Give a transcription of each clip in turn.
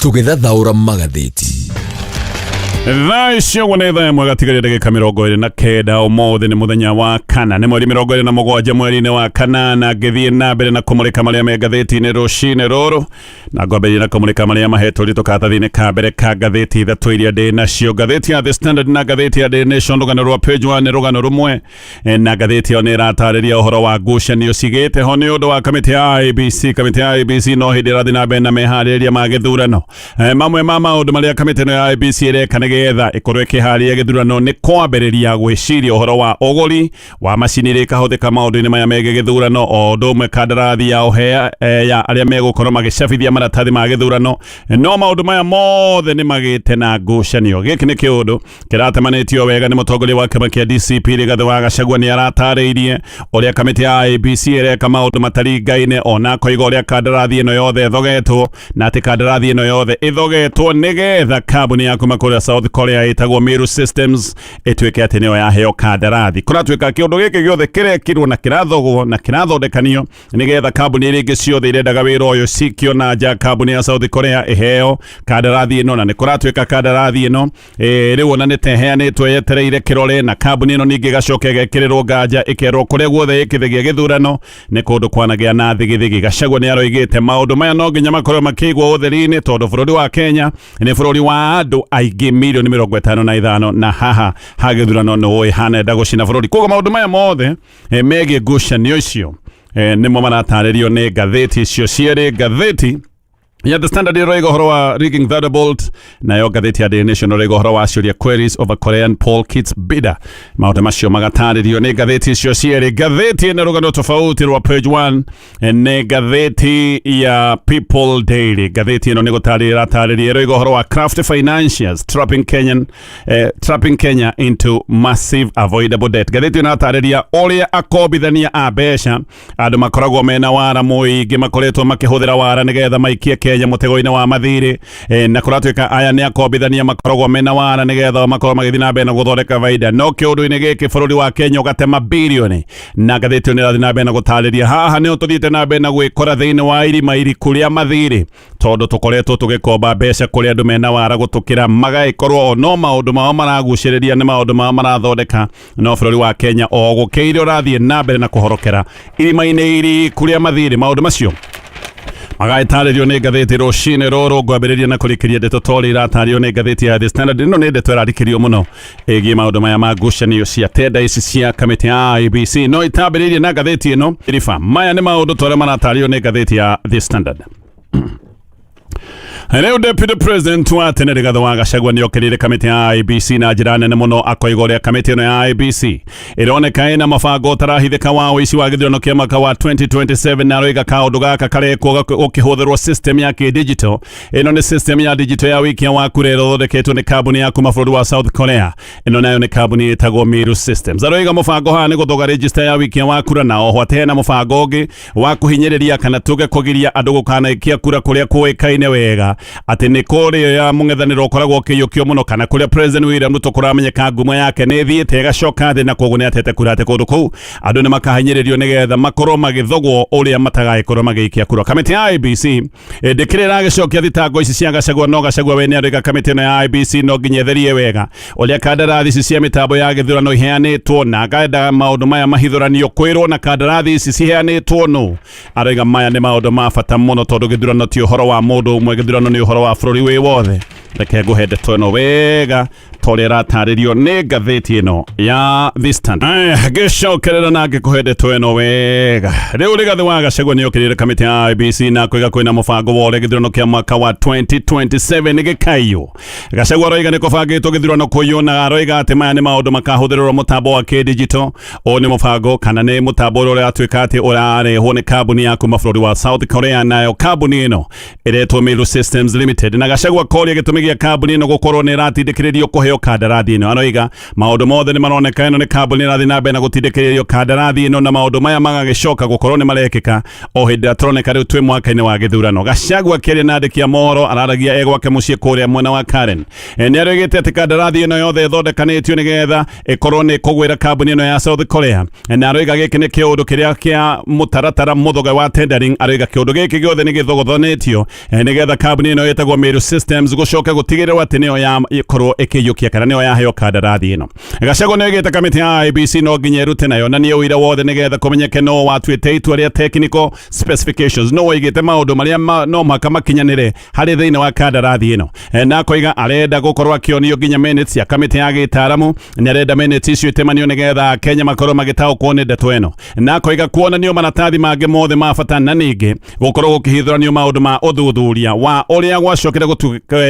Tũgĩthathaũra magathĩti. Thaa icio ũguo nĩ thaa 1 gatigaria ndagĩka 29. Ũmũthĩ nĩ mũthenya wa kana, nĩ mweri 27 mweri-inĩ wa kanana. Ngĩthiĩ na mbere na kũmũrĩka marĩa me ngathĩti-inĩ rũcinĩ rũrũ, na ngwambĩrĩria na kũmũrĩka marĩa mahetwo ũritũ karatathi-inĩ ka mbere ka ngathĩti ithatũ iria ndĩ nacio, ngathĩti ya The Standard na ngathĩti ya Daily Nation. Rũgano rwa page 1 nĩ rũgano rũmwe, na ngathĩti ĩyo nĩ ĩratarĩria ũhoro wa ngucanio cigĩte ho nĩ ũndũ wa kamĩtĩ ya IEBC. Kamĩtĩ ya IEBC no hĩndĩ ĩrathiĩ na mbere na meharĩrĩria ma gĩthurano. Mamwe ma maũndũ marĩa kamĩtĩ ĩno ya IEBC ĩreka nĩgetha ĩkorwo ĩkĩharĩria gĩthurano nĩ kwambĩrĩria gwĩciria ũhoro wa ũgũri wa macini iria ikahũthĩka maũndũ-inĩ maya megiĩ gĩthurano, o ũndũ ũmwe kandarathi ya ũhea ya arĩa megũkorwo magĩcabithia maratathi ma gĩthurano. No maũndũ maya mothe nĩ magĩte na ngucanio. Gĩkĩ nĩ kĩũndũ kĩratemanĩtio wega nĩ mũtongoria wa kĩama kĩa DCP Rigathĩ wa Gachagua. Nĩ aratarĩirie ũrĩa kamĩtĩ ya IEBC ĩreka maũndũ mataringaine, ona akoiga ũrĩa kandarathi ĩno yothe ĩthogetwo, na atĩ kandarathi ĩno yothe ĩthogetwo nĩgetha kambuni ya kuma kũrĩa South Korea ĩtagwo Meru Systems ĩtuĩke atĩ nĩyo yaheo kandarathi. Kũratuĩka kĩũndũ gĩkĩ gĩothe kĩrekirwo na kĩrathogwo na kĩrathondekanio nĩgetha kambuni iria ingĩ ciothe irendaga wĩra ũyũ cikio na nja, kambuni ya South Korea ĩheo kandarathi ĩno. Na nĩ kũratuĩka kandarathi ĩno rĩu ona nĩ teheanĩtwo, yetereire kĩrore, na kambuni ĩno ningĩ ĩgacoka ĩgekĩrĩrwo nganja, ĩkerwo kũrĩa guothe ĩkĩthagia gĩthurano nĩ kũndũ kwanagĩa na thigithigi. Gachagua nĩ aroigĩte maũndũ maya no nginya makorwo makĩigwo ũtheri-inĩ, tondũ bũrũri wa Kenya nĩ bũrũri wa andũ aingĩ mirioni 55, na haha ha gĩthurano nĩ ũĩ hanenda gũcina bũrũri. Koguo maũndũ maya mothe megiĩ ngucanio icio nĩmo maratarĩrio nĩ ngathĩti icio cierĩ. Ngathĩti ya The Standard ĩroiga ũhoro wa rigging Thunderbolt, nayo ngathĩti ya Daily Nation ĩroiga ũhoro wa ciũria, queries over Korean poll kits bidder. Maũndũ macio magatarĩrio nĩ ngathĩti icio cierĩ. Ngathĩti ĩna rũgano tofauti rwa page 1 nĩ ngathĩti ya People Daily. Ngathĩti ĩno nĩ gũtarĩria ĩratarĩria, ĩroiga ũhoro wa Craft Financiers trapping Kenya into massive avoidable debt. Ngathĩti ĩno ĩratarĩria ũrĩa akombithania a mbeca, andũ makoragwo mena wara mũingĩ, makoretwo makĩhũthĩra wara nĩgetha maikie Kenya mũtego-inĩ wa mathirĩ. Na kũratuĩka aya nĩ akombithania makoragwo mena wara nĩgetha makorwo magĩthiĩ na mbere na gũthondeka baida, no kĩũndũ-inĩ gĩkĩ bũrũri wa Kenya ũgatema birioni. Na ngathĩti ĩyo nĩ ĩrathiĩ na mbere na gũtarĩria haha nĩho tũthiĩte na mbere na gwĩkora thĩinĩ wa irima iriku rĩa mathirĩ, tondũ tũkoretwo tũgĩkomba mbeca kũrĩ andũ mena wara gũtũkĩra, magagĩkorwo o no maũndũ mao maragucĩrĩria, nĩ maũndũ mao marathondeka, no bũrũri wa Kenya o gũkĩire ũrathiĩ na mbere na kũhorokera irima-inĩ iriku rĩa mathirĩ. Maũndũ macio magagĩtarĩrio nĩ ngathĩti rũcinĩ rũrũ. Ngwambĩrĩria na kũrĩkĩria ndeto torĩ iratarĩrio nĩ ngathĩti ya The Standard. Ĩno nĩ ndeto ĩrarikĩrio mũno ĩgiĩ maũndũ maya ma ngucanio cia tenda ici cia kamĩtĩ ya IEBC, no itambĩrĩirie na ngathĩti ĩno riba. Maya nĩ maũndũ torĩa maratarĩrio nĩ ngathĩti ya The Standard. Rĩu Deputy President wa tene Rigathĩ wa Gachagua nĩ okĩrĩire kamĩtĩ ya IEBC na njĩra nene mũno, akoiga ũrĩa kamĩtĩ ĩno ya IEBC ĩroneka ĩna mabango ũtarahithĩka wa ũici wa gĩthurano kĩa mwaka wa 2027, na aroiga kaũndũ gaka karekwo gũkĩhũthĩrwo system ya kĩ-digital. Ĩno nĩ system ya digital ya wikia wa kura ĩrĩa ĩthondeketwo nĩ kambuni ya kuma bũrũri wa South Korea. Ĩno nayo nĩ kambuni ĩtagwo Miru Systems. Aroiga mũbango haha nĩ gũthoga register ya wikia wa kura, na oho atĩ hena mũbango ũngĩ wa kũhinyĩrĩria kana tuge kũgiria andũ gũkanaikia kura kũrĩa kũĩkaine wega atĩ nĩ kũrĩa ya mũng'ethanĩro ũkoragwo ũkĩiyũkio mũno, kana kũrĩa President William Ruto kũramenyeka ngumo yake nĩ ĩthiĩte ĩgacoka thĩ, na koguo nĩ atete kura atĩ kũndũ kũu andũ nĩ makahinyĩrĩrio nĩgetha makorwo magĩthogwo ũrĩa matagagĩkorwo magĩikia kura. Kamĩtĩ ya IEBC ndĩkĩrĩ ĩragĩcokia thitango ici cia Gachagua, no Gachagua we nĩ aroiga kamĩtĩ ĩno ya IEBC no nginya ĩtherie wega ũrĩa kandarathi ici cia mĩtambo ya gĩthurano iheanĩtwo, na akenda maũndũ maya mahithũranio, kwĩrwo na kandarathi ici ciheanĩtwo nũ. Aroiga maya nĩ maũndũ ma bata mũno, tondũ gĩthurano ti ũhoro wa mũndũ ũmwe, gĩthurano nĩ ũhoro wa bũrũri wĩ wothe. Reke ngũhe ndeto ĩno wega torĩa ĩratarĩrio nĩ ngathĩti ĩno ya The Standard. Ngĩcokerera na ngĩkũhe ndeto ĩno wega, rĩu Rigathĩ wa Gachagua nĩ okĩrĩire kamĩtĩ ya IEBC na koiga kwĩna mũbango wa ũrĩa gĩthurano kĩa mwaka wa 2027 gĩkaiywo. Gachagua aroiga nĩ kũbangĩtwo gĩthurano kũiywo, na aroiga atĩ maya nĩ maũndũ makahũthĩrwo mũtambo wa kĩ-digital. Ũyũ nĩ mũbango kana nĩ mũtambo ũrĩa ũratuĩka atĩ ũrarehwo nĩ kambuni ya kuma bũrũri wa South Korea, nayo kambuni ĩno ĩretwo Miru Systems Limited. Na Gachagua koria gĩtũmi gĩa kambuni ĩno gũkorwo nĩ ĩratindĩkĩrĩrio kũheo kũheo kandarathi ĩno. Aroiga maũndũ mothe nĩ maroneka ĩno nĩ kambuni ĩrathiĩ na mbere na gũtindĩkĩrĩrio kandarathi ĩno, na maũndũ maya magagĩcoka gũkorwo nĩ marekĩka o hĩndĩ ĩrĩa tũroneka rĩu twĩ mwaka-inĩ wa gĩthurano. Gachagua akĩaria na andĩki a mohoro araragia e gwake mũciĩ kũrĩa mwena wa Karen. Nĩ aroigĩte atĩ kandarathi ĩno yothe ĩthondekanĩtio nĩgetha ĩkorwo nĩ kũgwĩra kambuni ĩno ya South Korea, na aroiga gĩkĩ nĩ kĩũndũ kĩrĩa kĩa mũtaratara mũthoge wa tendering. Aroiga kĩũndũ gĩkĩ gĩothe nĩ gĩthogothanĩtio nĩgetha kambuni ĩno ĩtagwo Meru Systems gũcoke gũtigĩrĩrwo atĩ nĩyo yakorwo ĩkĩiyũkia kana nĩyo yaheo kandarathi ĩno. Gachagua nĩ oigĩte kamĩtĩ ya IEBC no nginya ĩrute na yonanie ũira wothe nĩgetha kũmenyeke no watuĩte itua rĩa technical specifications, no woigĩte maũndũ marĩa no mũhaka makinyanĩre harĩ thĩinĩ wa kandarathi ĩno. Na akoiga arenda gũkorwo akĩonio nginya minutes ya kamĩtĩ ya gĩtaaramu, nĩ arenda minutes icio itemanio nĩgetha Kenya makorwo magĩtaũkwo nĩ ndeto ĩno, na akoiga kuonanio maratathi mangĩ mothe ma bata na ningĩ gũkorwo gũkĩhithũranio maũndũ ma ũthuthuria wa ũrĩa gwacokire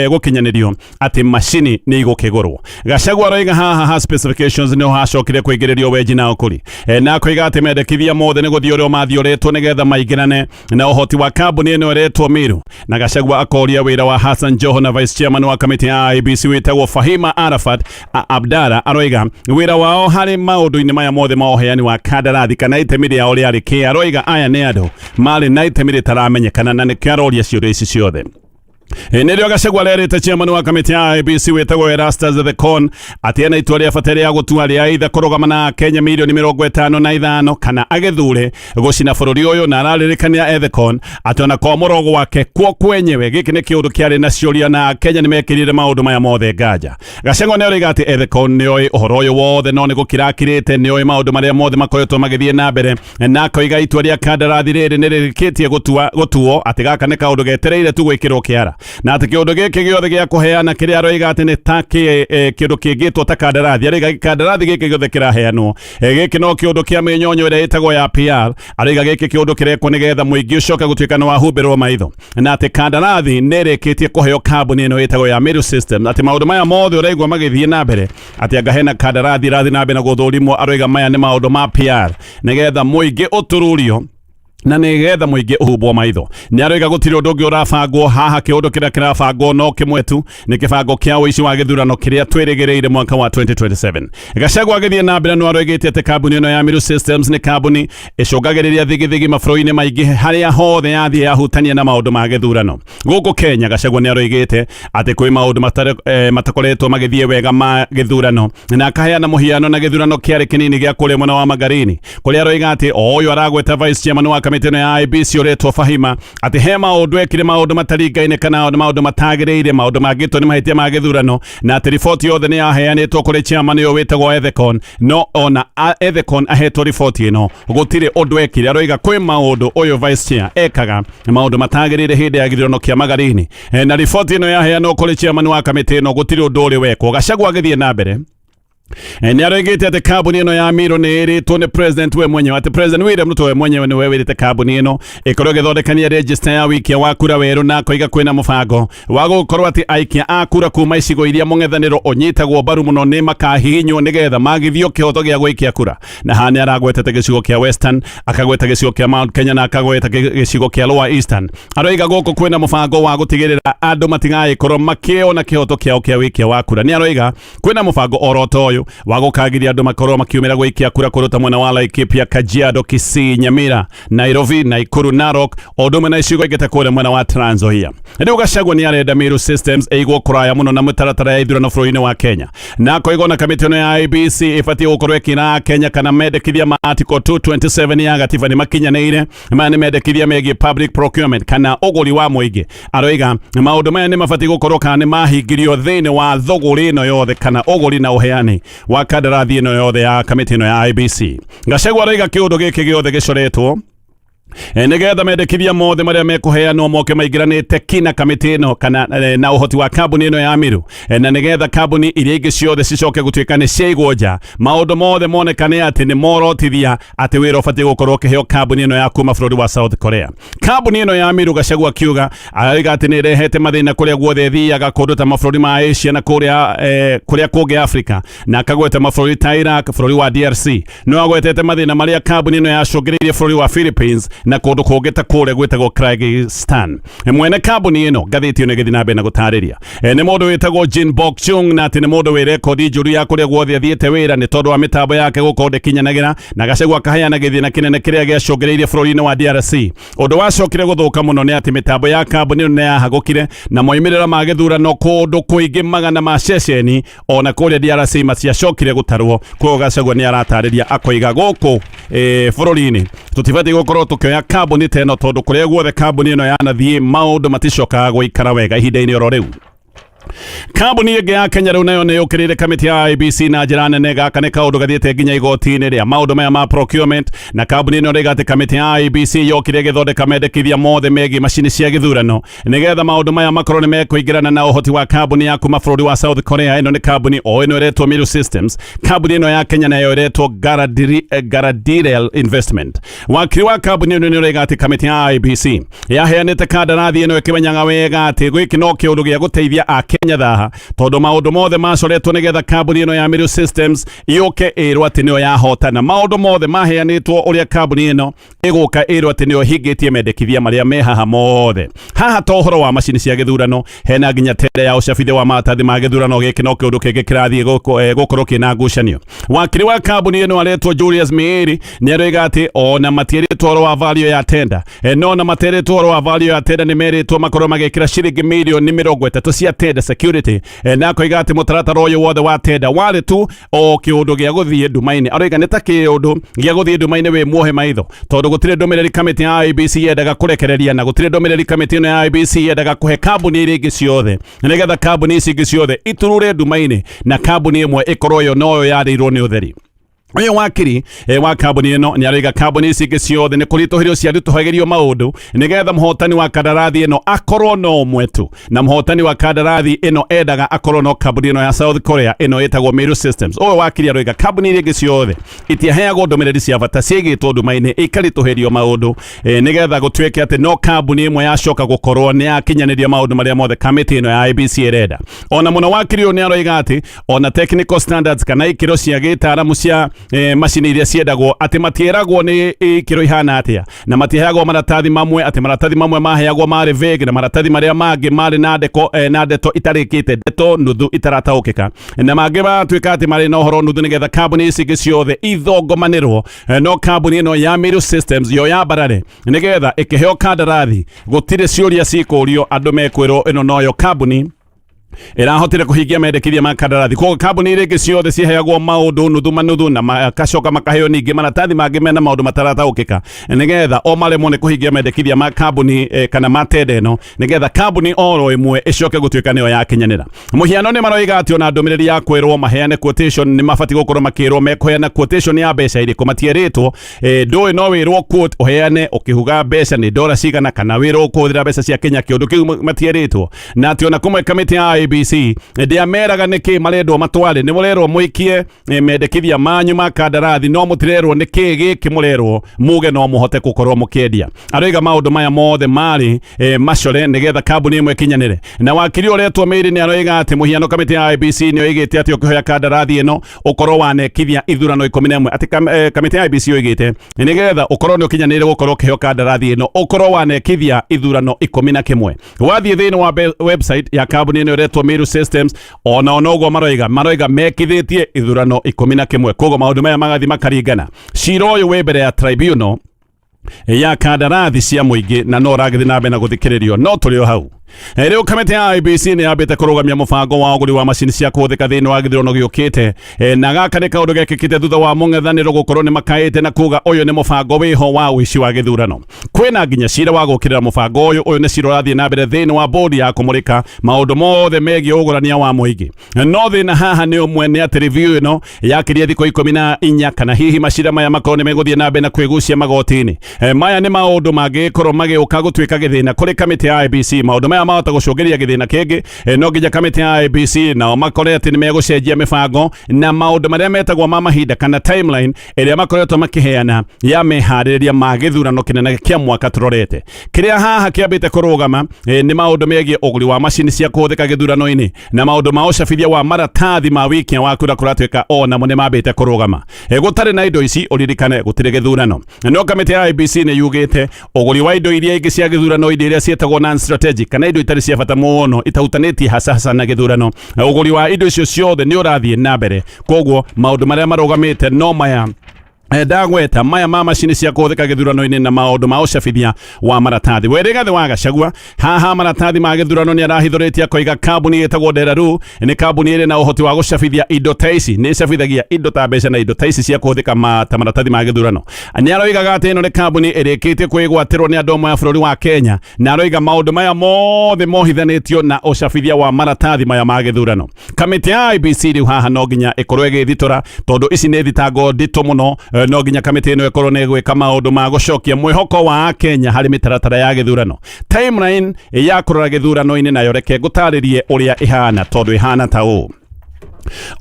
gũkinyanĩrio atĩ macini nĩ igũkĩgũrwo. Gachagua aroiga haha ha specifications nĩho hacokire kũingĩrĩrio wenji na ũkũri. Na akoiga atĩ mendekithia mothe nĩ gũthiũrwo mathiũrĩtwo nĩgetha maingĩrane na ũhoti wa kambuni ĩno ĩretwo Miru. Na Gachagua akoria wĩra wa Hassan Joho na vice chairman wa kamĩtĩ ya IEBC wĩtagwo Fahima Arafat Abdara, aroiga wĩra wao harĩ maũndũ-inĩ maya mothe ma ũheani wa kandarathi kana itemi rĩao rĩarĩ kĩ. Aroiga aya nĩ andũ marĩ na itemi rĩtaramenyekana na nĩkĩo aroria ciũria ici ciothe. Nĩrĩo Gachagua arerĩte chairman wa kamĩtĩ ya IEBC wĩtagwo Erastus Thekon atĩ ena itua rĩa bata rĩa gũtua rĩa either kũrũgama na Kenya mirioni 55 kana agĩthure gũcina bũrũri ũyũ, na araririkania Ethekon atĩ ona kwamũrwo gwake kuo kwenyewe gĩkĩ nĩ kĩũndũ kĩarĩ na ciũria na Kenya nĩ mekĩrire maũndũ maya mothe nganja. Gachagua nĩ aroiga atĩ Ethekon nĩ oĩ ũhoro ũyũ wothe no nĩ gũkira akirĩte, nĩ oĩ maũndũ marĩa mothe makoretwo magĩthiĩ na mbere, na akoiga itua rĩa kandarathi rĩrĩ nĩ rĩrĩkĩtie gũtuo atĩ gaka nĩ kaũndũ getereire tu gwĩkĩrwo kĩara, na atĩ kĩũndũ gĩkĩ gĩothe gĩa kũheana kĩrĩa aroiga atĩ nĩ ta kĩũndũ kĩngĩtwo ta kandarathi. Aroiga kandarathi gĩkĩ gĩothe kĩraheanwo gĩkĩ no kĩũndũ kĩa mĩnyonyo ĩrĩa ĩtagwo ya PR. Aroiga gĩkĩ kĩũndũ kĩrekwo nĩgetha mũingĩ ũcoke gũtuĩka nĩ wahumbĩrwo maitho, na atĩ kandarathi nĩ ĩrĩkĩtie kũheo kambuni ĩno ĩtagwo ya Meru System, atĩ maũndũ maya mothe ũraigua magĩthiĩ na mbere atĩ anga hena kandarathi ĩrathiĩ na mbere na gũthũrimwo. Aroiga maya nĩ maũndũ ma PR nĩgetha mũingĩ ũtururio na nĩgetha mũingĩ ũhumbwo maitho. Nĩ aroiga gũtirĩ ũndũ ũngĩ ũrabangwo haha, kĩũndũ kĩrĩa kĩrabangwo no kĩmwe tu, nĩ kĩbango kĩa ũici wa gĩthurano kĩrĩa twĩrĩgĩrĩire mwaka wa 2027. Gachagua agĩthiĩ na mbere no aroigĩte atĩ kambuni ĩno ya Meru Systems nĩ kambuni ĩcũngagĩrĩria thigithigi mabũrũri-inĩ maingĩ harĩa hothe yathiĩ yahutania na maũndũ ma gĩthurano gũkũ Kenya. Gachagua nĩ aroigĩte atĩ kwĩ maũndũ matakoretwo magĩthiĩ wega ma gĩthurano, na akaheana mũhiano na gĩthurano kĩarĩ kĩnini gĩa kũrĩa mwena wa Magarini, kũrĩa aroiga atĩ o ũyũ aragweta vice chairman wa kamĩtĩ ĩno ya IEBC ũretwo Fahima atĩ he maũndũ ekire, maũndũ mataringaine kana maũndũ matagĩrĩire, maũndũ mangĩtwo nĩ mahĩtia ma gĩthurano, na atĩ riboti yothe nĩ yaheanĩtwo kũrĩ chairman ũyũ wĩtagwo Ethekon, no ona Ethekon ahetwo riboti ĩno gũtirĩ ũndũ ekire. Aroiga kwĩ maũndũ ũyũ vice chair ekaga, maũndũ matagĩrĩire hĩndĩ ya gĩthurano kĩa Magarini, na riboti ĩno yaheanwo kũrĩ chairman wa kamĩtĩ ĩno gũtirĩ ũndũ ũrĩ wekwo. Gachagua agĩthiĩ na mbere nĩ aroigĩte atĩ kambuni ĩno ya Miro nĩ ĩrĩtwo nĩ president we mwenyewe, atĩ President William Ruto we mwenyewe nĩwe wĩrĩte kambuni ĩno ĩkorwo ĩgĩthondekania register ya wikia wa kura werũ, na akoiga kwĩna mũbango wa gũkorwo atĩ aikia a kura kuma icigo iria mũng'ethanĩro ũnyitagwo mbaru mũno nĩ makahihinywo nĩgetha magithio kĩhoto gĩa gũikia kura. Na haha nĩ aragwetete gĩcigo kĩa Western, akagweta gĩcigo kĩa Mount Kenya, na akagweta gĩcigo kĩa Lower Eastern. Aroiga gũkũ kwĩna mũbango wa gũtigĩrĩra andũ matigagĩkorwo makĩona kĩhoto kĩao kĩa wĩkia wa kura. Nĩ aroiga kwĩna mũbango oro ta ũyũ wa gũkagiria andũ makorwo makiumĩra gũikia kura kũndũ ta mwena wa Laikipia, Kajiado, Kisii, Nyamira, Nairobi, Nakuru, Narok, o ũndũ ũmwe na icigo ingĩ ta kũrĩa mwena wa Trans Nzoia. Rĩu Gachagua nĩ arenda Meru Systems ĩigwo kũraya mũno na mĩtaratara ya ithurano bũrũri-inĩ wa Kenya, na akoiga ona kamĩtĩ ĩno ya IEBC ĩbatiĩ gũkorwo ĩkĩra Kenya kana mendekithia ma Article 227 ya gatiba nĩ makinyanĩire. Maya nĩ mendekithia megiĩ public procurement kana ũgũri wa mũingĩ. Aroiga maũndũ maya nĩ mabatiĩ gũkorwo kana nĩ mahingirio thĩinĩ wa thũgũrĩ ĩno yothe kana ũgũri na ũheani wa kandarathi ĩno yothe ya kamĩtĩ ĩno ya IEBC. Gachagua aroiga kĩũndũ gĩkĩ gĩothe gĩcoretwo nĩgetha mendekithia mothe marĩa mekũheanwo moke maingĩranĩte kina kamĩtĩ ĩno kana na ũhoti wa kambuni ĩno ya Miru, na nĩgetha kambuni iria ingĩ ciothe cicoke gũtuĩka nĩ ciaigwo nja, maũndũ mothe monekane atĩ nĩ morotithia atĩ wĩra ũbatiĩ gũkorwo ũkĩheo kambuni ĩno ya kuma bũrũri wa South Korea. Kambuni ĩno ya Miru, Gachagua akiuga, arauga atĩ nĩ ĩrehete mathĩna kũrĩa guothe ĩthiaga kũndũ ta mabũrũri ma Asia na kũrĩa kũngĩ Africa, na akagweta mabũrũri ta Iraq, bũrũri wa DRC. No agwetete mathĩna marĩa kambuni ĩno yacũngĩrĩirie bũrũri wa Philippines. Na kũndũ kũngĩ ta kũrĩa gwĩtagwo Kyrgyzstan. Mwene kambuni ĩno, ngathĩti ĩno ĩgĩthiĩ na mbere na gũtarĩria, nĩ mũndũ wĩtagwo Jin Bok Chung, na atĩ nĩ mũndũ wĩ rekondi njũru ya kũrĩa guothe athiĩte wĩra nĩ tondũ wa mĩtambo yake gũkorwo ndĩkinyanagĩra, na Gachagua akaheana gĩthĩna kĩnene kĩrĩa gĩacũngĩrĩirie bũrũri-inĩ wa DRC. Ũndũ wacokire gũthũka mũno nĩ atĩ mĩtambo ya kambuni ĩno nĩ yahagũkire na moimĩrĩra ma gĩthurano kũndũ kũingĩ magana ma ceceni ona kũrĩa DRC matiacokire gũtarwo. Koguo Gachagua nĩ aratarĩria akoiga gũkũ bũrũri-inĩ tũtibatiĩ gũkorwo tũkĩoya kambuni ta ĩno, tondũ kũrĩa guothe kambuni ĩno yanathiĩ maũndũ maticokaga gũikara wega ihinda-inĩ oro rĩu. Kambuni ĩngĩ ya Kenya rĩu nayo nĩ yũkĩrĩire kamĩtĩ ya IEBC na njĩra nene. Gaka nĩ kaũndũ gathiĩte nginya igoti-inĩ rĩa maũndũ maya ma procurement, na kambuni ĩno ĩroiga atĩ kamĩtĩ ya IEBC yokire ĩgĩthondeka mendekithia mothe megiĩ macini cia gĩthurano nĩgetha maũndũ maya makorwo nĩ mekũingĩrana na ũhoti wa kambuni ya kuma bũrũri wa South Korea. Ĩno nĩ kambuni o ĩno ĩretwo Miru Systems. Kambuni ĩno ya Kenya nayo ĩretwo Garadirel Investment. Wakiri wa kambuni ĩno nĩ ũroiga atĩ kamĩtĩ ya IEBC yaheanĩte kandarathi ĩno ĩkĩmenyaga wega atĩ gĩkĩ no kĩũndũ gĩa gũteithia akenya thaha, tondũ maũndũ mothe macoretwo nĩgetha kambuni ĩno ya Miru Systems yũke ĩrwo atĩ nĩyo yahotana. Maũndũ mothe maheanĩtwo ũrĩa kambuni ĩno ĩgũka ĩrwo atĩ nĩyo ĩhingĩtie mendekithia marĩa me haha mothe. Haha to ũhoro wa macini cia gĩthurano, hena nginya tender ya ũcabithia wa maratathi ma gĩthurano. Gĩkĩ no kĩũndũ kĩngĩ kĩrathiĩ gũkorwo kĩna ngucanio. Wakiri wa kambuni ĩno aretwo Julius Miiri nĩ aroiga atĩ ona matierĩtwo ũhoro wa value ya tender, no ona materĩtwo ũhoro wa value ya tender, nĩ merĩtwo makorwo magĩkĩra ciringi mirioni 30 cia tender security, na akoiga atĩ mũtaratara ũyũ wothe wa tender warĩ tu o kĩũndũ gĩa gũthiĩ nduma-inĩ. Aroiga nĩ ta kĩũndũ gĩa gũthiĩ nduma-inĩ wĩ muohe maitho, tondũ gũtirĩ ndũmĩrĩri kamĩtĩ ya IEBC yendaga kũrekereria, na gũtirĩ ndũmĩrĩri kamĩtĩ ĩno ya IEBC yendaga kũhe kambuni iria ingĩ ciothe, nĩgetha kambuni ici ingĩ ciothe iturure nduma-inĩ na kambuni ĩmwe ĩkorwo yo noyo yarĩirwo nĩ ũtheri. Ũyũ wakiri wa kambuni ĩno nĩ aroiga kambuni ici ingĩ ciothe nĩ kũritũhĩrio ciaritũhagĩrio maũndũ nĩgetha mũhotani wa kandarathi ĩno akorwo no ũmwe tu, na mũhotani wa kandarathi ĩno endaga akorwo no kambuni ĩno ya South Korea ĩno ĩtagwo Meru Systems. Ũyũ wakiri aroiga kambuni iria ingĩ ciothe itiaheagwo ndũmĩrĩri cia bata, ciaigĩtwo nduma-inĩ ikaritũhĩrio maũndũ, nĩgetha gũtuĩke atĩ no kambuni ĩmwe yacoka gũkorwo nĩ yakinyanĩria maũndũ marĩa mothe kamĩtĩ ĩno ya IEBC ĩrenda. Ona mũno wakiri ũyũ nĩ aroiga atĩ ona technical standards kana ikĩro cia gĩtaaramu cia macini iria ciendagwo, atĩ matieragwo nĩ ikĩro ihana atĩa, na matiheagwo maratathi mamwe, atĩ maratathi mamwe maheagwo marĩ vague na maratathi marĩa mangĩ marĩ na ndeko na ndeto itarĩkĩte, ndeto nuthu itarataũkĩka, na mangĩ matuĩka atĩ marĩ na ũhoro nuthu, nĩgetha kambuni ici ingĩ ciothe ithongomanĩrwo, no kambuni ĩno ya Meru Systems yo yambarare, nĩgetha ĩkĩheo kandarathi gũtirĩ ciũria cikũrio, andũ mekwĩrwo ĩno noyo kambuni ĩrahotire kũhingia mendekithia ma kandarathi. Koguo kambuni iria ingĩ ciothe ciheagwo maũndũ nuthu manuthu na makacoka makaheo ningĩ maratathi mangĩ mena maũndũ matarataũkĩka, nĩgetha o maremwo nĩ kũhingia mendekithia ma kambuni kana ma tender ĩno, nĩgetha kambuni oro ĩmwe ĩcoke gũtuĩka nĩyo yakinyanĩra. Mũhiano nĩ maroiga atĩ ona ndũmĩrĩri ya kwĩrwo maheane quotation, nĩ mabatiĩ gũkorwo makĩrwo mekũheana quotation ya mbeca irĩkũ, matierĩtwo. Ndũĩ no wĩrwo quote ũheane ũkĩhuga mbeca nĩ dora cigana, kana wĩrwo ũkũhũthĩra mbeca cia Kenya. Kĩũndũ kĩu matierĩtwo, na atĩ ona kũmwe kamĩtĩ ya IEBC ndĩameraga nĩkĩ marendwo matware. Nĩ mũrerwo mũikie mendekithia manyu ma kandarathi, no mũtirerwo nĩkĩ gĩkĩ mũrerwo muge no mũhote gũkorwo mũkĩendia. Aroiga maũndũ maya mothe marĩ macore nĩgetha kambuni ĩmwe ĩkinyanĩre. Na wakiri ũretwo Mĩiri nĩ aroiga atĩ mũhiano kamĩtĩ ya IEBC nĩ oigĩte atĩ ũkĩhoya kandarathi ĩno ũkorwo wanekithia ithurano 11, atĩ kamĩtĩ ya IEBC oigĩte nĩgetha ũkorwo nĩ ũkinyanĩire gũkorwo ũkĩheo kandarathi ĩno ũkorwo wanekithia ithurano 11. Wathiĩ thĩinĩ wa website ya kambuni ĩno ĩretwo Meru Systems, ona onoguo maroiga mekithĩtie ithurano 11. Koguo maũndũ maya magathiĩ makaringana. Cira ũyũ wĩ mbere ya tribunal ya kandarathi cia mũingĩ na no ũragĩthiĩ na mbere na gũthikĩrĩrio, no tũrĩ o hau. Rĩu kamĩtĩ ya IEBC nĩ yambĩte kũrũgamia mũbango wa ũgũri wa macini cia kũhũthĩka thĩinĩ wa gĩthurano gĩũkĩte, na gaka nĩ kaũndũ gekĩkĩte thutha wa mũng'ethanĩro gũkorwo nĩ makaĩte na kuga ũyũ nĩ mũbango wĩho wa ũici wa gĩthurano. Kwĩna nginya cira wa gũkĩrĩra mũbango ũyũ. Ũyũ nĩ cira ũrathiĩ na mbere thĩinĩ wa bodi ya kũmũrĩka maũndũ mothe megiĩ ũgũrania wa mũingĩ. No thĩna haha nĩ ũmwe, nĩ atĩ review ĩno yakĩria thikũ 14, kana hihi macira maya makorwo nĩ megũthiĩ na mbere na kwĩgucia magoti-inĩ. Maya nĩ maũndũ mangĩgĩkorwo magĩũka gũtuĩka gĩthĩna kũrĩ kamĩtĩ ya IEBC. Maũndũ maya mahota gũcũngĩrĩria gĩthĩna kĩngĩ. No nginya kamĩtĩ ya IEBC nao makore atĩ nĩ megũcenjia mĩbango na maũndũ marĩa metagwo ma mahinda kana timeline ĩrĩa makoretwo makĩheana ya meharĩrĩria ma gĩthurano kĩnene kĩa mwaka tũrorete. Kĩrĩa haha kĩambĩte kũrũgama nĩ maũndũ megiĩ ũgũri wa macini cia kũhũthĩka gĩthurano-inĩ na maũndũ ma ũcabithia wa maratathi ma wikia wa kura kũratuĩka o namo nĩ mambĩte kũrũgama. Gũtarĩ na indo ici, ũririkane gũtirĩ gĩthurano. No kamĩtĩ ya IEBC IEBC nĩ yugĩte ũgũri wa indo iria ingĩ cia gĩthurano, indo iria ciĩtagwo non strategic kana indo itarĩ cia bata mũno itahutanĩtie hasa hasa na gĩthurano, ũgũri wa indo icio ciothe nĩ ũrathiĩ na mbere. Koguo maũndũ marĩa marũgamĩte no maya ndagweta, maya ma macini cia kũhũthĩka gĩthurano-inĩ na maũndũ ma ũcabithia wa maratathi. We Rigathĩ wa Gachagua haha maratathi ma gĩthurano nĩ arahithũrĩtie akoiga kambuni ĩtagwo Deraru nĩ kambuni ĩrĩ na ũhoti wa gũcabithia indo ta ici, nĩ ĩcabithagia indo ta mbeca na indo ta ici cia kũhũthĩka ta maratathi ma gĩthurano. Nĩ aroigaga atĩ ĩno nĩ kambuni ĩrĩkĩtie kwĩgwatĩrwo nĩ andũ amwe a bũrũri wa Kenya, na aroiga maũndũ maya mothe mohithanĩtio na ũcabithia wa maratathi maya ma gĩthurano. Kamĩtĩ ya IEBC rĩu haha no nginya ĩkorwo ĩgĩthitora, tondũ ici nĩ thitango nditũ mũno. No nginya kamĩtĩ ĩno ĩkorwo nĩ ĩgwĩka maũndũ ma gũcokia mwĩhoko wa Kenya harĩ mĩtaratara ya gĩthurano. Timeline ya kũrora gĩthurano-inĩ nayo reke ngũtarĩrie ũrĩa ĩhana, tondũ ĩhana ta ũũ: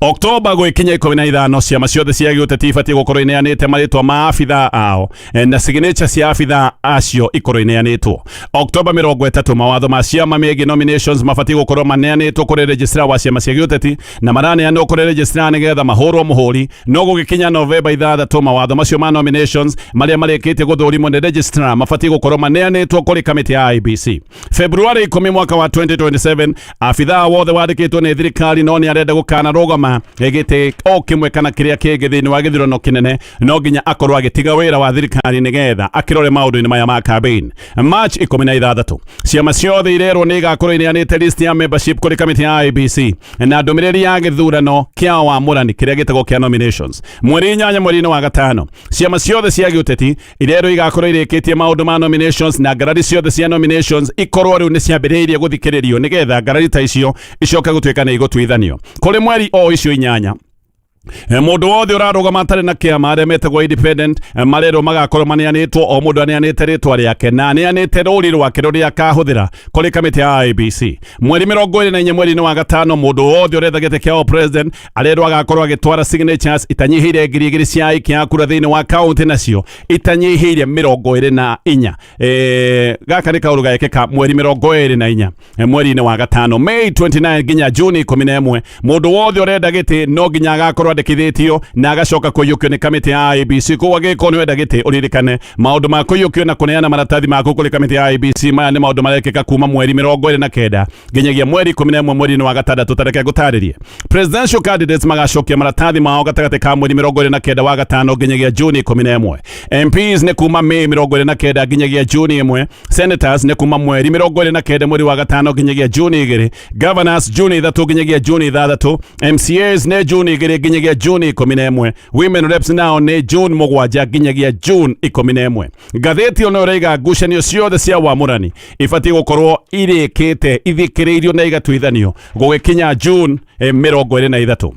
Oktoba gwĩkinya 15, ciama ciothe cia gĩũteti ibatiĩ gũkorwo ineanĩte marĩtwa ma abithaa ao na signature cia abithaa acio ikorwo ineanĩtwo. Oktoba 30, mawatho ma ciama megiĩ nominations mabatiĩ gũkorwo maneanĩtwo kũrĩ registrar wa ciama cia gĩũteti, na maraneanwo kũrĩ registrar nĩgetha mahũrwo mũhũri. No gũgĩkinya Novemba 6, mawatho macio ma nominations marĩa marĩkĩtie gũthũrimwo nĩ registrar mabatiĩ gũkorwo maneanĩtwo kũrĩ kamĩtĩ ya IEBC. February 10 mwaka wa 2027, abithaa wothe wandĩkĩtwo nĩ thirikari no nĩ arenda gũkanarũgama gĩtĩ o kĩmwe kana kĩrĩa kĩngĩ thĩinĩ wa gĩthurano kĩnene, no nginya akorwo agĩtiga wĩra wa thirikari nĩgetha akĩrore maũndũ-inĩ maya ma campaign. March 16, ciama ciothe irerwo nĩ igakorwo ineanĩte list ya membership kũrĩ kamĩtĩ ya IEBC na ndũmĩrĩri ya gĩthurano kĩa wamũrani kĩrĩa gĩtagwo kĩa nominations. Mweri 8 mweri-inĩ wa gatano, ciama ciothe cia gĩũteti irerwo igakorwo irĩkĩtie maũndũ ma nominations, na ngarari ciothe cia nominations ikorwo rĩu nĩ ciambĩrĩirie gũthikĩrĩrio, nĩgetha ngarari ta icio icoke gũtuĩka nĩ igũtuithanio. Kũrĩ mweri o icio 8, mũndũ wothe ũrarũgama atarĩ na kĩama, arĩa metagwo independent, marerwo magakorwo maneanĩtwo, o mũndũ aneanĩte rĩtwa rĩake na aneanĩte rũri rwake rũrĩa akahũthĩra kũrĩ kamĩtĩ ya IEBC. Mweri 24 mweri-inĩ wa gatano, mũndũ wothe ũretha gĩtĩ kĩa president arerwo agakorwo agĩtwara signatures itanyihĩire 2000 cia aikia a kura thĩinĩ wa kaunti, nacio itanyihĩire 24. Gaka nĩ kaũndũ gagekĩka mweri 24 mweri-inĩ wa gatano. May 29 nginya Juni 11, mũndũ wothe ũrenda gĩtĩ no nginya agakorwo andĩkithĩtio na agacoka kũiyũkio nĩ kamĩtĩ ya IEBC. Koguo angĩkorwo nĩ ũrenda gĩtĩ, ũririkane maũndũ ma kũiyũkio na kũneana maratathi maku kũrĩ kamĩtĩ ya IEBC. Maya nĩ maũndũ marekĩka kuma mweri 29 nginyagia mweri 11 mweri-inĩ wa gatandatũ. Tareke ngũtarĩrie, presidential candidates magacokia maratathi mao gatagatĩ ka mweri 29 wa gatano nginyagia Juni 11. MPs nĩ kuma May 29 nginyagia Juni 1. Senators nĩ kuma mweri 29 mweri wa gatano nginyagia Juni 2. Governors, Juni 3 nginyagia Juni 6. MCAs nĩ Juni 2 nginyagia Juni 11. Women reps nao nĩ June 7 nginyagia June 11. Ngathĩti ĩno ĩraiga ngucanio ciothe cia wamũrani ibatiĩ gũkorwo irĩkĩte ithikĩrĩirio na igatuithanio gũgĩkinya June 23.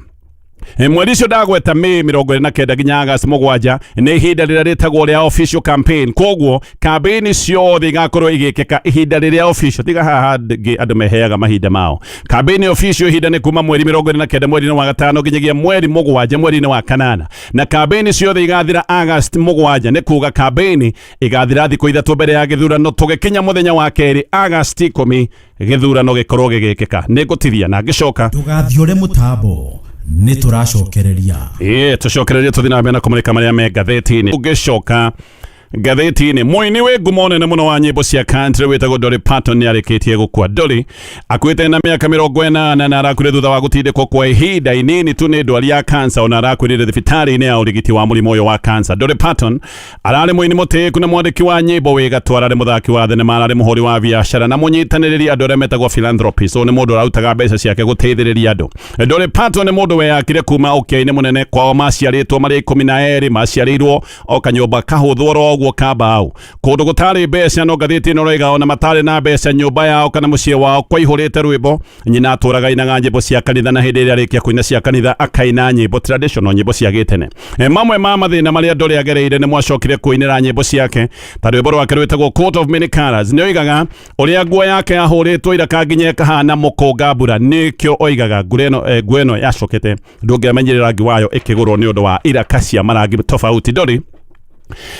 Mweri ũcio ndagweta, May 29 nginya August 7, nĩ ihinda rĩrĩa rĩtagwo rĩa official campaign. Koguo campaign ciothe igakorwo igĩkĩka ihinda rĩrĩa official, tiga haha andũ meheaga mahinda mao. Campaign official ihinda nĩ kuma mweri 29 mweri-inĩ wa gatano nginyagia mweri 7 mweri-inĩ wa kanana, na campaign ciothe igathira August 7. Nĩ kuga campaign igathira thikũ 3 mbere ya gĩthurano. Tũgĩkinya mũthenya wa kerĩ, August 10, gĩthurano gĩkorwo gĩgĩkĩka. Nĩ ngũtithia na ngĩcoka. Ndũgathiũre mũtambo, nĩ tũracokereria. Ĩĩ, tũcokererie, tũthiĩ na mbere na kũmũrĩka marĩa me ngathĩti-inĩ. Ũngĩcoka ngathĩti-inĩ, mũini wĩ ngumo nene mũno wa nyĩmbo cia country wĩtagwo Dolly Parton nĩ arĩkĩtie gũkua. Dolly akuĩte na mĩaka 80 na arakuire thutha wa gũtindĩkwo kwa ihinda inini tu nĩ ndwari ya cancer. Ona arakuĩrĩire thibitarĩ-inĩ ya ũrigiti wa mũrimũ ũyũ wa cancer. Dolly Parton ararĩ mũini mũtĩĩku na mwandĩki wa nyĩmbo wĩ gatũ, ararĩ mũthaki wa thenema, ararĩ mũhũri wa biacara na mũnyitanĩrĩri andũ arĩa metagwo philanthropist. Ũyũ nĩ mũndũ ũrarutaga mbeca ciake gũteithĩrĩria andũ. Dolly Parton nĩ mũndũ weyakire kuma ũkĩa-inĩ mũnene. Kwao maciarĩtwo marĩ 12, maciarĩirwo o kanyũmba kahũthũ oro ũguo ka mbaũ kũndũ gũtarĩ mbeca. No ngathĩti ĩno ĩroiga ona matarĩ na mbeca, nyũmba yao kana mũciĩ wao kwaihũrĩte rwĩmbo. Nyina atũraga ainaga nyĩmbo cia kanitha, na hĩndĩ ĩrĩa arĩkia kũina cia kanitha akaina nyĩmbo traditional, nyĩmbo cia gĩtene. Mamwe ma mathĩna marĩa Dolly agereire nĩ mwacokire kũinĩra nyĩmbo ciake, ta rwĩmbo rwake rwĩtagwo Coat of Many Colors. Nĩ oigaga ũrĩa nguo yake yahũrĩtwo iraka nginya ĩkahana mũkũnga mbura. Nĩkĩo oigaga ngura ĩno, nguo ĩno yacokete ndũngĩamenyire rangi wayo ĩkĩgũrwo nĩ ũndũ wa iraka cia marangi tofauti. Dolly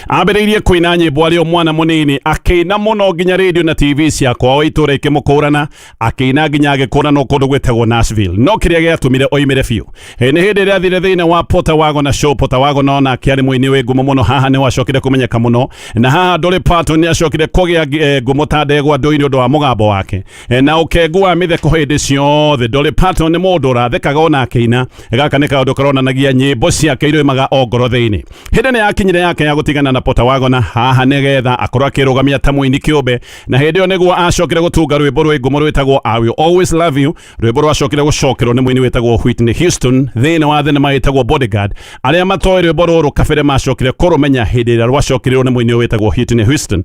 Ambĩrĩirie kũina nyĩmbo arĩ o mwana mũnini, akĩina mũno nginya rĩndiũ na TV cia kwao itũra ikĩmũkũrana, akĩina nginya agĩkũranwo kũndũ gwĩtagwo Nashville. No kĩrĩa gĩatũmire oimĩre biũ nĩ hĩndĩ ĩrĩa athire thĩinĩ wa Porter Wagoner show. Porter Wagoner onake arĩ mũini wĩ ngumo mũno, haha nĩ wacokire kũmenyeka mũno, na haha Dolly Parton nĩ acokire kũgĩa ngumo ta ndegwa ndũi nĩ ũndũ wa mũgambo wake na ũkengu wa mĩtheko hĩndĩ ciothe. Dolly Parton nĩ mũndũ ũrathekaga ona akĩina. Gaka nĩ kaũndũ karonanagia nyĩmbo ciake iroimaga o ngoro thĩinĩ. Hĩndĩ nĩ yakinyire yake ya gũtigana na Porter Wagoner haha nĩgetha akorwo akĩrũgamia ta mũini kĩũmbe, na hĩndĩ ĩyo nĩguo acokire gũtunga rwĩmbo rwĩ ngumo rwĩtagwo I Will Always Love You, rwĩmbo rwacokire gũcokerwo nĩ mũini wĩtagwo Whitney Houston thĩinĩ wa thenema ĩtagwo Bodyguard. Arĩa matoĩ rwĩmbo rũrũ kabere macokire kũrũmenya hĩndĩ ĩrĩa rwacokerirwo nĩ mũini ũyũ wĩtagwo Whitney Houston.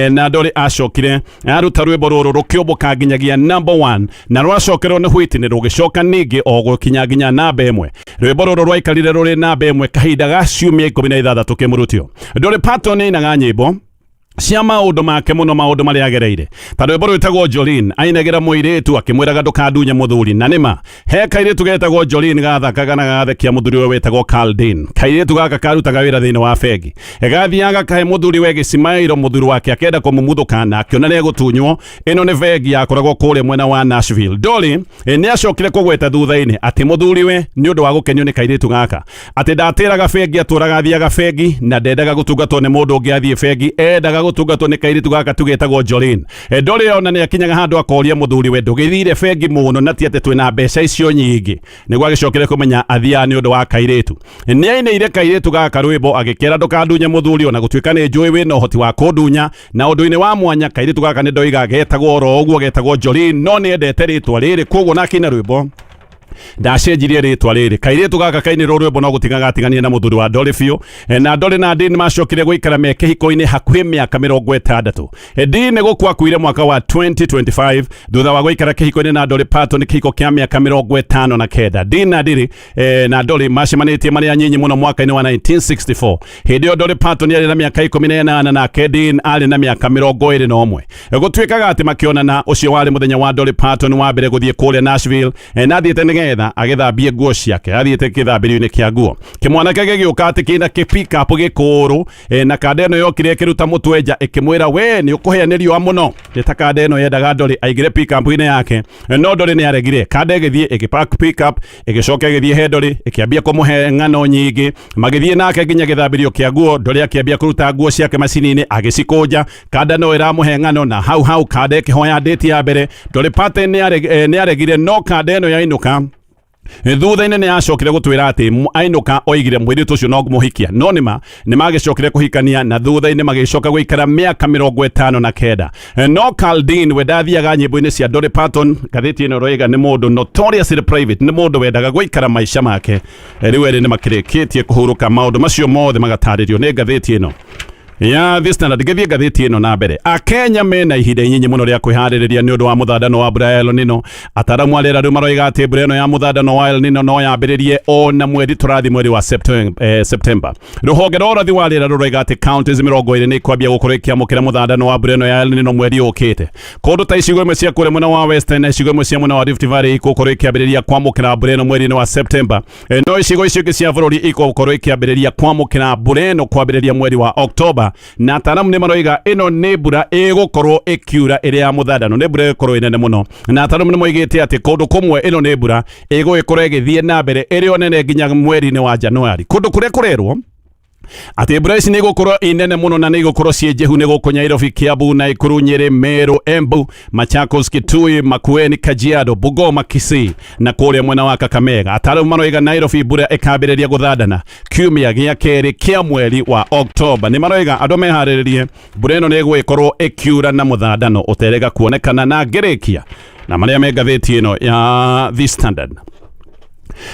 Na Dolly acokire aruta rwĩmbo rũrũ rũkĩũmbũka nginyagia number one, na rwacokerwo nĩ Whitney rũgĩcoka ningĩ o gũkinya nginya namba ĩmwe. Rwĩmbo rũrũ rwaikarire rũrĩ namba ĩmwe kahinda ga ciumia 16 kĩmũrutio. Dolly Parton nĩainaga nyĩmbo cia maũndũ make mũno, maũndũ marĩa agereire, ta rwĩmbo rwĩtagwo Jolene. Ainagĩra mũirĩtu akĩmwĩraga ndũkandunye mũthuri, na nĩma he kairĩtu getagwo Jolene gathakaga na gagathekia mũthuri we wĩtagwo Carl Dean. Kairĩtu gaka karutaga wĩra thĩinĩ wa bengi, gathiaga kahe mũthuri we gĩcimairo, mũthuri wake akenda kũmumuthũka na akĩona nĩ egũtunywo. Ĩno nĩ bengi yakoragwo kũrĩa mwena wa Nashville. Dolly nĩ acokire kũgweta thutha-inĩ atĩ mũthuri we nĩ ũndũ wa gũkenio nĩ kairĩtu gaka atĩ ndatĩraga bengi, atũraga athiaga bengi na ndendaga gũtungatwo nĩ mũndũ ũngĩ athiĩ bengi, endaga gũtungatwo nĩ kairĩtu gaka tu getagwo Jolene. Dolly ona nĩ akinyaga handũ akoria mũthuri we ndũgĩthire bengi mũno na ti atĩ twĩna mbeca icio nyingĩ, nĩguo agĩcokere kũmenya athiaga nĩ ũndũ wa kairĩtu. Nĩ ainĩire kairĩtu gaka rwĩmbo agĩkera ndũkandunye mũthuri ona gũtuĩka nĩ njũĩ wĩna ũhoti wa kũndunya. Na ũndũ-inĩ wa mwanya, kairĩtu gaka nĩ ndoiga getagwo oro ũguo, getagwo Jolene, no nĩ endete rĩtwa rĩrĩ, koguo na akĩina rwĩmbo ndacenjirie rĩtwa rĩrĩ. Kairĩtu gaka kainĩrwo rwĩmbo no gũtiga gatiganie na mũthuri wa Dolly biũ. Na Dolly na Dean macokire gũikara me kĩhiko-inĩ hakuhĩ mĩaka 60. Dean gũkua akuire mwaka wa 2025 thutha wa gũikara kĩhiko-inĩ na Dolly Parton kĩhiko kĩa mĩaka 59. Dean na Dolly na Dolly macemanĩtie marĩ anyinyi mũno mwaka-inĩ wa 1964. Hĩndĩ ĩyo Dolly Parton arĩ na mĩaka 18 nake Dean arĩ na mĩaka 21. Gũtuĩkaga atĩ makĩonana, ũcio warĩ mũthenya wa Dolly Parton wa mbere gũthiĩ kũrĩa Nashville, na athiĩte nĩgetha agĩthambie nguo ciake. Athiĩte kĩthambĩrio-inĩ kĩa nguo, kĩmwanake gĩgĩũka atĩ kĩna kĩ pick up gĩkũrũ, na kanda ĩno yokire ĩkĩruta mũtwe nja ĩkĩmwĩra we nĩ ũkũhĩa nĩ riũa mũno. Nĩ ta kanda ĩno yendaga Dolly aingĩre pick up-inĩ yake, no Dolly nĩ aregire. Kanda ĩgĩthiĩ ĩgĩpark pick up, ĩgĩcoka ĩgĩthiĩ he Dolly ĩkĩambia kũmũhe ng'ano nyingĩ. Magĩthiĩ nake nginya gĩthambĩrio kĩa nguo. Dolly akĩambia kũruta nguo ciake macini-inĩ agĩcikũnja, kanda no ĩramũhe ng'ano, na hau hau kanda ĩkĩhoya date ya mbere. Dolly Parton nĩ aregire, no kanda ĩno yainũka thutha-inĩ nĩ acokire gũtwĩra atĩ ainũka oigire mũirĩtu ũcio no mũhikia, no nĩma nĩ magĩcokire kũhikania na thutha-inĩ magĩcoka gũikara mĩaka 59. No Carl Dean we ndathiaga nyĩmbo-inĩ cia Dolly Parton. Ngathĩti ĩno ĩroiga nĩ mũndũ notoriously private, nĩ mũndũ wendaga gũikara maica make. Rĩu erĩ nĩ makĩrĩkĩtie kũhurũka, maũndũ macio mothe magatarĩrio nĩ ngathĩti ĩno ya The Standard. Ngĩthiĩ ngathĩti ĩno na mbere, Akenya mena ihinda inyinyi mũno rĩa kwĩharĩrĩria nĩ ũndũ wa mũthandano wa mbura ya El Nino. Ataramu a rĩera rĩu maroiga atĩ mbura ĩno ya mũthandano wa El Nino no yambĩrĩrie o na mweri tũrathiĩ mweri wa September. Rũhonge rwa ũrathi wa rĩera rũroiga atĩ counties 20 nĩ ikwambia gũkorwo ikĩamũkĩra mũthandano wa mbura ĩno ya El Nino mweri ũkĩte. Kũndũ ta icigo imwe cia kũrĩa mwena wa Western na icigo imwe cia mwena wa Rift Valley igũkorwo ikĩambĩrĩria kwamũkĩra mbura ĩno mweri-inĩ wa September. No icigo icio ingĩ cia bũrũri igũkorwo ikĩambĩrĩria kwamũkĩra mbura ĩno kwambĩrĩria mweri wa Oktoba, na ataaramu nĩ maroiga ĩno nĩ mbura ĩgũkorwo ĩkiura ĩrĩ ya mũthandano, nĩ mbura ĩgũkorwo ĩnene mũno, na ataaramu nĩ moigĩte atĩ kũndũ kũmwe ĩno nĩ mbura ĩgũgĩkorwo ĩgĩthiĩ na mbere ĩrĩ o nene nginya mweri-inĩ wa Januari. Kũndũ kũrĩa kũrerwo atĩ mbura ici nĩ igũkorwo inene mũno na nĩ igũkorwo ciĩ njĩhu nĩ gũkũ Nairobi, Kiambu, Nakuru, Nyeri, Meru, Embu, Machakos, Kitui, Makueni, Kajiado, Bungoma, Kisii na kũrĩa mwena wa Kakamega. Ataaramu maroiga Nairobi mbura ĩkambĩrĩria gũthandana kiumia gĩa kerĩ kĩa mweri wa Oktoba. Nĩ maroiga andũ meharĩrĩrie, mbura ĩno nĩ ĩgũgĩkorwo ĩkiura na mũthandano ũterega kuonekana. Na ngĩrĩkia na marĩa me ngathĩti ĩno ya The Standard,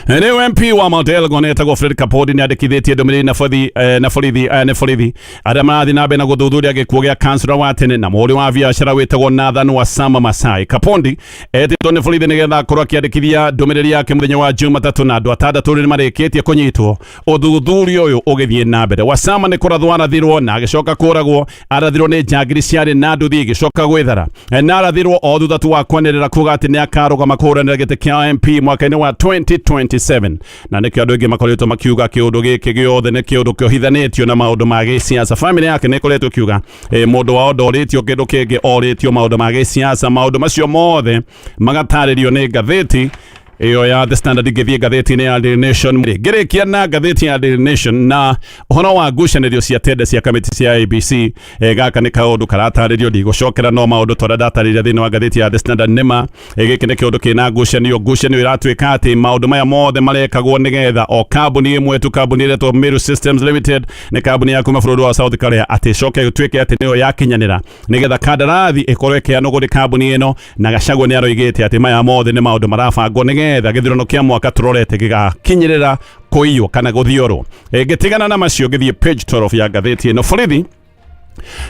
rĩu MP wa Mount Elgon etagwo Fred Kapodi nĩ andĩkithĩtie ndũmĩrĩri na borithi na borithi nĩ borithi arĩa marathiĩ na mbere na gũthuthuria gĩkuũ gĩa kansura wa tene na mũhũri wa biacara wĩtagwo Nathan Wasama Masai. Kapondi etĩtwo nĩ borithi nĩgetha akorwo akĩandĩkithia ndũmĩrĩri yake mũthenya wa Jumatatũ, na andũ atandatũ nĩ marĩkĩtie kũnyitwo ũthuthuria ũyũ ũgĩthiĩ na mbere. Wasama nĩ kũrathwo arathirwo na agĩcoka kũragwo, arathirwo nĩ njangiri ciarĩ na nduthi igĩcoka gwĩthara, na arathirwo o thutha tu wa kwanĩrĩra kuga atĩ nĩ akarũgama kũhũranĩra gĩtĩ kĩa MP mwaka-inĩ wa 2020. 2027. Na nĩkĩo andũ aingĩ makoretwo makiuga kĩũndũ gĩkĩ gĩothe nĩ kĩũndũ kĩohithanĩtio na maũndũ ma gĩsiasa. Family yake nĩ ĩkoretwo ĩkiuga mũndũ wao ndorĩtio kĩndũ kĩngĩ, orĩtio maũndũ ma gĩsiasa. Maũndũ macio mothe magatarĩrio nĩ ngathĩti ĩyo ya The Standard. Ngĩthiĩ ngathĩti-inĩ ya Daily Nation, ngĩrĩkia na ngathĩti ya Daily Nation na ũhoro wa ngucanĩrio cia tenda cia kamĩtĩ cia ABC. Gaka nĩ kaũndũ karatarĩrio, ndigũcokera no maũndũ ta ũrĩa ndatarĩria thĩinĩ wa ngathĩti ya The Standard. Nĩma gĩkĩ nĩ kĩũndũ kĩna ngucanio. Ngucanio ĩratuĩka atĩ maũndũ maya mothe marekagwo nĩgetha o kambuni ĩmwe tu, kambuni ĩretwo Meru Systems Limited, nĩ kambuni ya kuma bũrũri wa South Korea, atĩ ĩcoke ĩtuĩke atĩ nĩyo yakinyanĩra nĩgetha kandarathi ĩkorwo ĩkĩheanwo kũrĩ kambuni ĩno. Na Gachagua nĩ aroigĩte atĩ maya mothe nĩ maũndũ marabangwo nĩgetha gĩthurano kĩa mwaka tũrorete gĩgakinyĩrĩra kũiywo kana gũthiorwo. Ngĩtigana na macio, ngĩthiĩ page 12 ya ngathĩti ĩno, borithi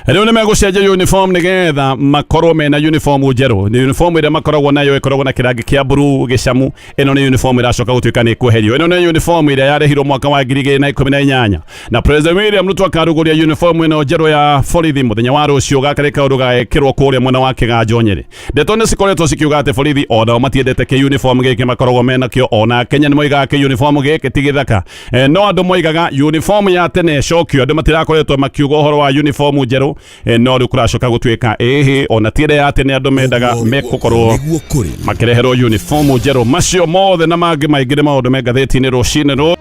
rĩu nĩ megũcenjia uniform nĩgetha makorwo mena uniform njerũ. Nĩ uniform ĩrĩa makoragwo nayo ĩkoragwo na kĩrangi kĩa blue gĩcamu. Ĩno nĩ uniform ĩracoka gũtuĩka nĩ ĩkweherio. Ĩno nĩ uniform ĩrĩa yarehirwo mwaka wa 2018, na President William Ruto akarugũria uniform ĩno njerũ ya borithi mũthenya wa rũciũ. Gaka nĩ kaũndũ gagekĩrwo kũrĩa mwena wa Kĩganjo, Nyĩrĩ. Ndeto nĩ cikoretwo cikiuga atĩ borithi onao matiendete kĩ uniform gĩkĩ makoragwo menakĩo. Ona Kenya nĩ moigaga kĩ uniform gĩkĩ ti gĩthaka. No andũ moigaga uniform ya tene ĩcokio. Andũ matirakoretwo makiuga ũhoro wa uniform njerũ. No rĩu kũracoka gũtuĩka ĩhĩ ona ti ĩrĩa ya tene andũ mendaga, mekũkorwo Nĩguo kũrĩ makĩreherwo uniform njerũ. Macio mothe na mangĩ maingĩ nĩ maũndũ me ngathĩti-inĩ rũcinĩ rũ.